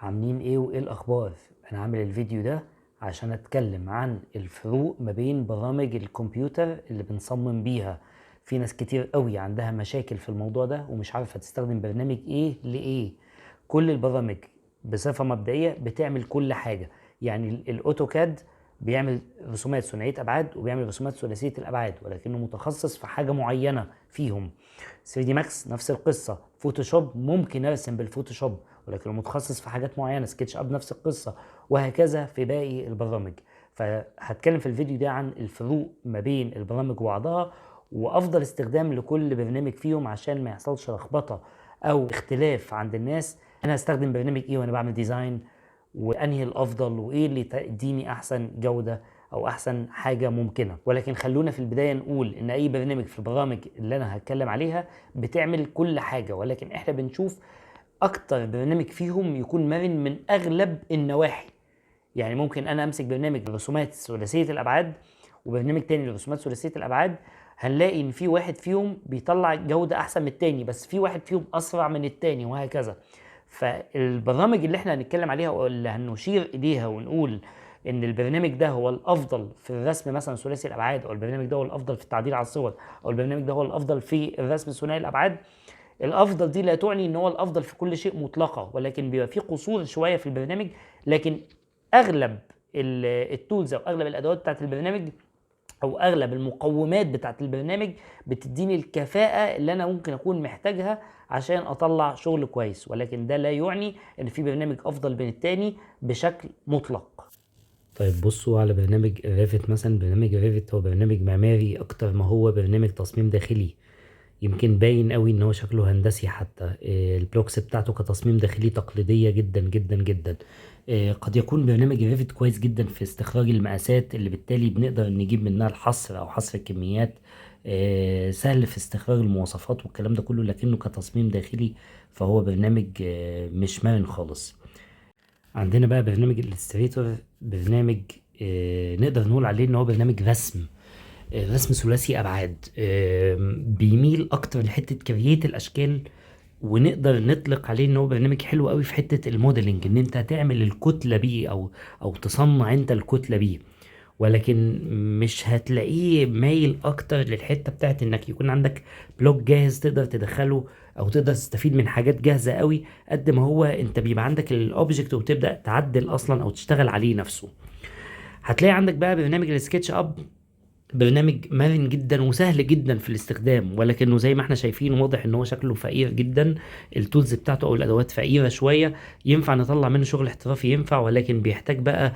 عاملين ايه وايه الاخبار؟ انا عامل الفيديو ده عشان اتكلم عن الفروق ما بين برامج الكمبيوتر اللي بنصمم بيها. في ناس كتير قوي عندها مشاكل في الموضوع ده ومش عارفة تستخدم برنامج ايه لايه. كل البرامج بصفة مبدئية بتعمل كل حاجة، يعني ال AutoCAD بيعمل رسومات ثنائية ابعاد وبيعمل رسومات ثلاثية الابعاد، ولكنه متخصص في حاجة معينة فيهم. 3D Max نفس القصة، Photoshop ممكن ارسم بال Photoshop ولكنه متخصص في حاجات معينة، SketchUp نفس القصة، وهكذا في باقي البرامج. فهتكلم في الفيديو ده عن الفروق ما بين البرامج وبعضها وافضل استخدام لكل برنامج فيهم عشان ما يحصلش لخبطة او اختلاف عند الناس. انا هستخدم برنامج ايه وانا بعمل design، وانهي الافضل، وايه اللي تديني احسن جودة او احسن حاجة ممكنة. ولكن خلونا في البداية نقول ان اي برنامج في البرامج اللي انا هتكلم عليها بتعمل كل حاجة، ولكن احنا بنشوف اكتر برنامج فيهم يكون مرن من اغلب النواحي. يعني ممكن انا امسك برنامج رسومات ثلاثية الابعاد وبرنامج تاني لرسومات ثلاثية الابعاد، هنلاقي ان في واحد فيهم بيطلع جودة احسن من التاني، بس في واحد فيهم اسرع من التاني، وهكذا. فالبرامج اللي احنا هنتكلم عليها واللي هنشير اليها ونقول ان البرنامج ده هو الافضل في الرسم مثلا ثلاثي الابعاد، او البرنامج ده هو الافضل في التعديل على الصور، او البرنامج ده هو الافضل في الرسم ثنائي الابعاد، الافضل دي لا تعني ان هو الافضل في كل شيء مطلقه، ولكن بيبقى في قصور شوية في البرنامج. لكن اغلب ال tools او اغلب الادوات بتاعت البرنامج او اغلب المقومات بتاعت البرنامج بتديني الكفاءة اللي انا ممكن اكون محتاجها عشان اطلع شغل كويس، ولكن ده لا يعني ان في برنامج افضل من التاني بشكل مطلق. بصوا على برنامج Revit مثلا. برنامج Revit هو برنامج معماري اكتر ما هو برنامج تصميم داخلي، يمكن باين قوي ان هو شكله هندسي حتى. ال blocks بتاعته كتصميم داخلي تقليدية جدا جدا جدا. قد يكون برنامج Revit كويس جدا في استخراج المقاسات اللي بالتالي بنقدر نجيب منها الحصر او حصر الكميات، سهل في استخراج المواصفات والكلام ده كله، لكنه كتصميم داخلي فهو برنامج مش مرن خالص. عندنا بقى برنامج Illustrator، برنامج نقدر نقول عليه ان هو برنامج رسم، رسم ثلاثي ابعاد، بيميل اكتر لحته create الاشكال، ونقدر نطلق عليه ان هو برنامج حلو قوي في حتة ال modeling، ان انت تعمل الكتلة بيه او تصنع انت الكتلة بيه، ولكن مش هتلاقيه مايل اكتر للحتة بتاعت انك يكون عندك block جاهز تقدر تدخله او تقدر تستفيد من حاجات جاهزة قوي، قد ما هو انت بيبقى عندك ال object وبتبدا تعدل اصلا او تشتغل عليه نفسه. هتلاقي عندك بقى برنامج ال SketchUp، برنامج مرن جدا وسهل جدا في الاستخدام، ولكنه زي ما احنا شايفين واضح ان هو شكله فقير جدا، ال tools بتاعته او الادوات فقيرة شوية، ينفع نطلع منه شغل احترافي ينفع، ولكن بيحتاج بقى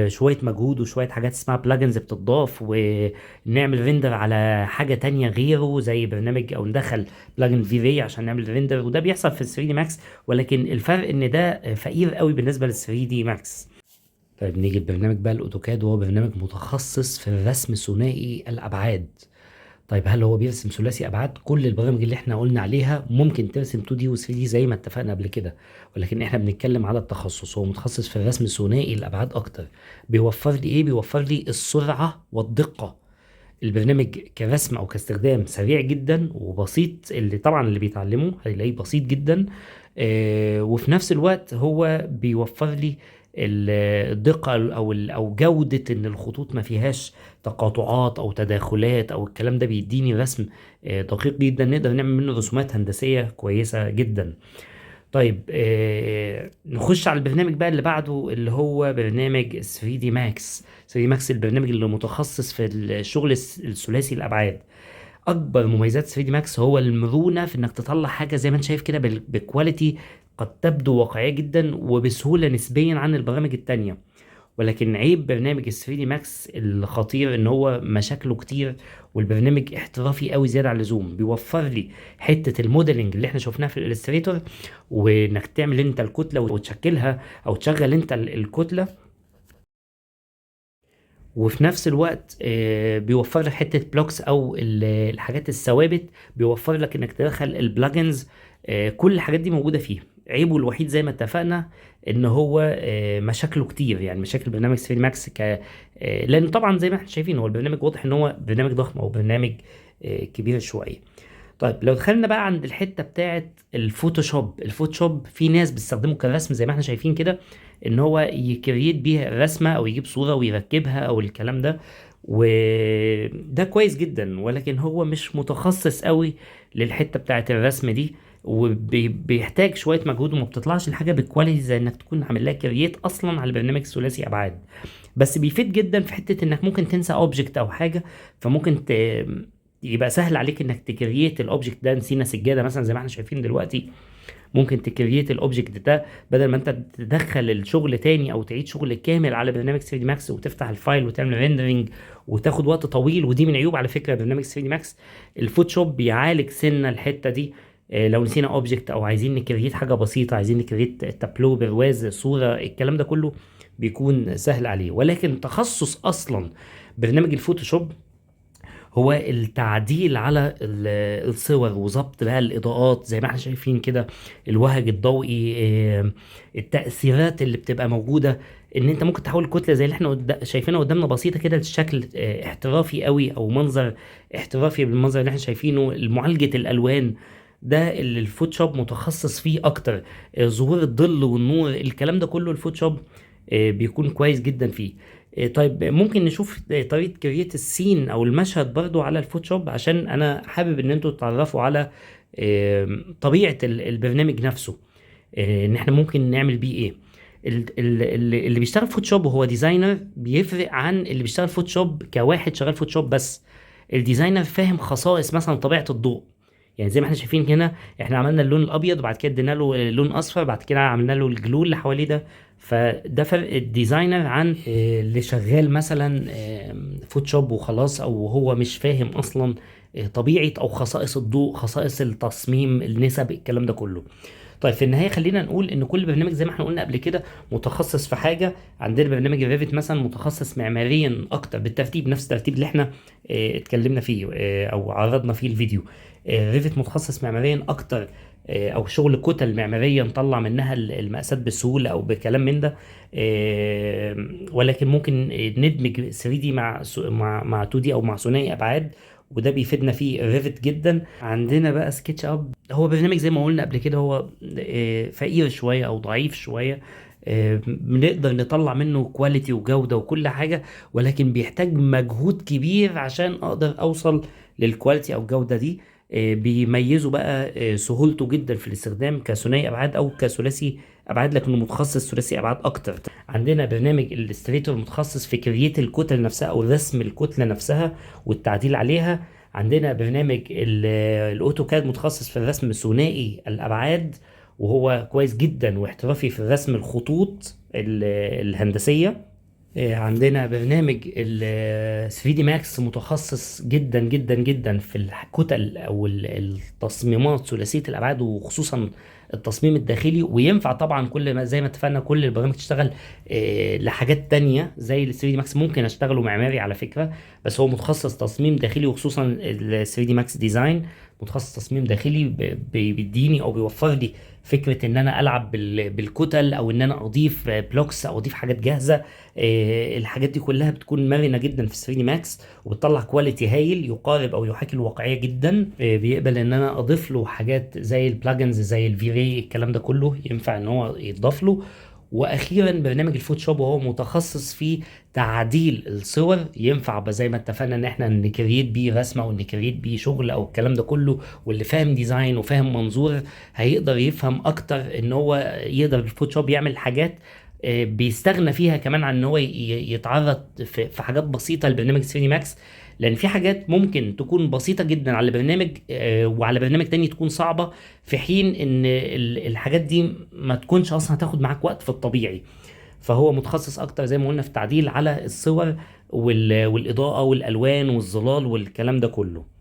شوية مجهود وشوية حاجات اسمها plugins بتضاف، ونعمل render على حاجة تانية غيره زي برنامج، او ندخل plugin V-Ray عشان نعمل render، وده بيحصل في 3D Max، ولكن الفرق ان ده فقير قوي بالنسبة لل 3D Max. نيجي لبرنامج بقى ال AutoCAD، وهو برنامج متخصص في الرسم ثنائي الابعاد. هل هو بيرسم ثلاثي ابعاد؟ كل البرامج اللي احنا قلنا عليها ممكن ترسم 2D و 3D زي ما اتفقنا قبل كده، ولكن احنا بنتكلم على التخصص. هو متخصص في الرسم ثنائي الابعاد اكتر. بيوفر لي ايه؟ بيوفر لي السرعة والدقه. البرنامج كرسم او كاستخدام سريع جدا وبسيط، اللي طبعا اللي بيتعلمه هيلاقيه بسيط جدا، وفي نفس الوقت هو بيوفر لي الدقة أو جودة إن الخطوط ما فيهاش تقاطعات أو تداخلات أو الكلام ده، بيديني رسم دقيق جدا نقدر نعمل منه رسومات هندسية كويسة جدا. نخش على البرنامج بقى اللي بعده اللي هو برنامج 3D Max. 3D Max البرنامج اللي متخصص في الشغل الثلاثي الأبعاد. أكبر مميزات 3D Max هو المرونة في إنك تطلع حاجة زي ما أنت شايف كده ب quality قد تبدو واقعية جدا وبسهولة نسبيا عن البرامج التانية. ولكن عيب برنامج ال 3D Max الخطير ان هو مشاكله كتير، والبرنامج احترافي قوي زيادة عن اللزوم. بيوفر لي حتة ال modeling اللي احنا شفناها في ال Illustrator، وانك تعمل انت الكتلة وتشكلها او تشغل انت الكتلة، وفي نفس الوقت بيوفر لك حتة blocks او الحاجات الثوابت، بيوفر لك انك تدخل ال plugins، كل الحاجات دي موجودة فيه. عيبه الوحيد زي ما اتفقنا ان هو مشاكله كتير، يعني مشاكل برنامج 3D Max لان طبعا زي ما احنا شايفين هو البرنامج واضح ان هو برنامج ضخم او برنامج كبير شوية. طيب لو دخلنا بقى عند الحتة بتاعه الفوتوشوب، الفوتوشوب في ناس بتستخدمه كرسم زي ما احنا شايفين كده، ان هو ي create بيها الرسمة او يجيب صوره ويركبها او الكلام ده، وده كويس جدا، ولكن هو مش متخصص قوي للحتة بتاعه الرسم دي، وبيحتاج شوية مجهود، وما بتطلعش الحاجة بال quality زي انك تكون عامل لها create اصلا على برنامج ثلاثي ابعاد. بس بيفيد جدا في حتة انك ممكن تنسى object او حاجة، فممكن يبقى سهل عليك انك ت create ال object ده. نسينا سجادة مثلا زي ما احنا شايفين دلوقتي، ممكن ت create ال object ده بدل ما انت تدخل الشغل تاني او تعيد شغل كامل على برنامج 3D Max وتفتح ال file وتعمل rendering وتاخد وقت طويل. ودي من عيوب على فكرة برنامج 3D Max. الفوتوشوب بيعالج سنة الحتة دي. لو نسينا object او عايزين ن create حاجة بسيطة، عايزين ن create تابلو، برواز، صوره، الكلام ده كله بيكون سهل عليه. ولكن تخصص اصلا برنامج الفوتوشوب هو التعديل على الصور وظبط بقى الاضاءات زي ما احنا شايفين كده، الوهج الضوئي، التأثيرات اللي بتبقى موجودة، ان انت ممكن تحول كتلة زي اللي احنا شايفينها قدامنا بسيطة كده لشكل احترافي قوي او منظر احترافي بالمنظر اللي احنا شايفينه. معالجة الالوان ده اللي الفوتوشوب متخصص فيه اكتر، ظهور الظل والنور، الكلام ده كله الفوتوشوب بيكون كويس جدا فيه. طيب ممكن نشوف طريقة create ال scene او المشهد برضو على الفوتوشوب، عشان انا حابب ان انتوا تتعرفوا على طبيعة البرنامج نفسه، ان احنا ممكن نعمل بيه ايه. اللي بيشتغل فوتوشوب وهو designer بيفرق عن اللي بيشتغل فوتوشوب كواحد شغال فوتوشوب بس. ال designer فاهم خصائص مثلا طبيعة الضوء، يعني زي ما احنا شايفين هنا احنا عملنا اللون الابيض وبعد كده ادينا له لون اصفر، بعد كده عملنا له ال glow اللي حواليه ده. فده فرق ال designer عن اللي شغال مثلا فوتوشوب وخلاص، او هو مش فاهم اصلا طبيعة او خصائص الضوء، خصائص التصميم، النسب، الكلام ده كله. طيب في النهاية خلينا نقول ان كل برنامج زي ما احنا قلنا قبل كده متخصص في حاجة. عندنا برنامج ال Revit مثلا متخصص معماريا اكتر، بالترتيب نفس الترتيب اللي احنا اتكلمنا فيه او عرضنا فيه الفيديو. ال Revit متخصص معماريا اكتر، او شغل كتل معمارية نطلع منها المقاسات بسهولة او بكلام من ده، ولكن ممكن ندمج 3D مع 2D او مع ثنائي ابعاد، وده بيفيدنا فيه ال Revit جدا. عندنا بقى SketchUp، هو برنامج زي ما قلنا قبل كده هو فقير شوية او ضعيف شوية، بنقدر نطلع منه quality وجوده وكل حاجة، ولكن بيحتاج مجهود كبير عشان اقدر اوصل لل quality او الجودة دي. بيميزه بقى سهولته جدا في الاستخدام كثنائي ابعاد او كثلاثي ابعاد، لكنه متخصص ثلاثي ابعاد اكتر. عندنا برنامج ال Illustrator متخصص في create الكتل نفسها او رسم الكتلة نفسها والتعديل عليها. عندنا برنامج ال AutoCAD متخصص في الرسم ثنائي الابعاد، وهو كويس جدا واحترافي في الرسم الخطوط الهندسية. عندنا برنامج ال 3D Max متخصص جدا جدا جدا في الكتل او التصميمات ثلاثية الابعاد، وخصوصا التصميم الداخلي. وينفع طبعا كل ما زي ما اتفقنا كل البرامج تشتغل لحاجات تانية زي ال 3D Max، ممكن اشتغله معماري على فكرة، بس هو متخصص تصميم داخلي، وخصوصا ال 3D Max Design متخصص تصميم داخلي، بيديني او بيوفر لي فكرة ان انا العب بالكتل، او ان انا اضيف blocks او اضيف حاجات جاهزة. الحاجات دي كلها بتكون مرنة جدا في 3D Max، وبتطلع quality هايل يقارب او يحاكي الواقعية جدا. بيقبل ان انا اضيف له حاجات زي ال plugins زي ال V-Ray، الكلام ده كله ينفع ان هو يتضاف له. واخيرا برنامج الفوتوشوب، وهو متخصص في تعديل الصور، ينفع زي ما اتفقنا ان احنا ن create بيه رسمه او ن create بيه شغل او الكلام ده كله. واللي فاهم design وفاهم منظور هيقدر يفهم اكتر ان هو يقدر بالفوتوشوب يعمل حاجات بيستغنى فيها كمان عن ان هو يتعرض في حاجات بسيطة لبرنامج 3D Max، لان في حاجات ممكن تكون بسيطة جدا على برنامج وعلى برنامج تاني تكون صعبة، في حين ان الحاجات دي ما تكونش اصلا هتاخد معاك وقت في الطبيعي. فهو متخصص اكتر زي ما قلنا في التعديل على الصور والاضاءة والالوان والظلال والكلام ده كله.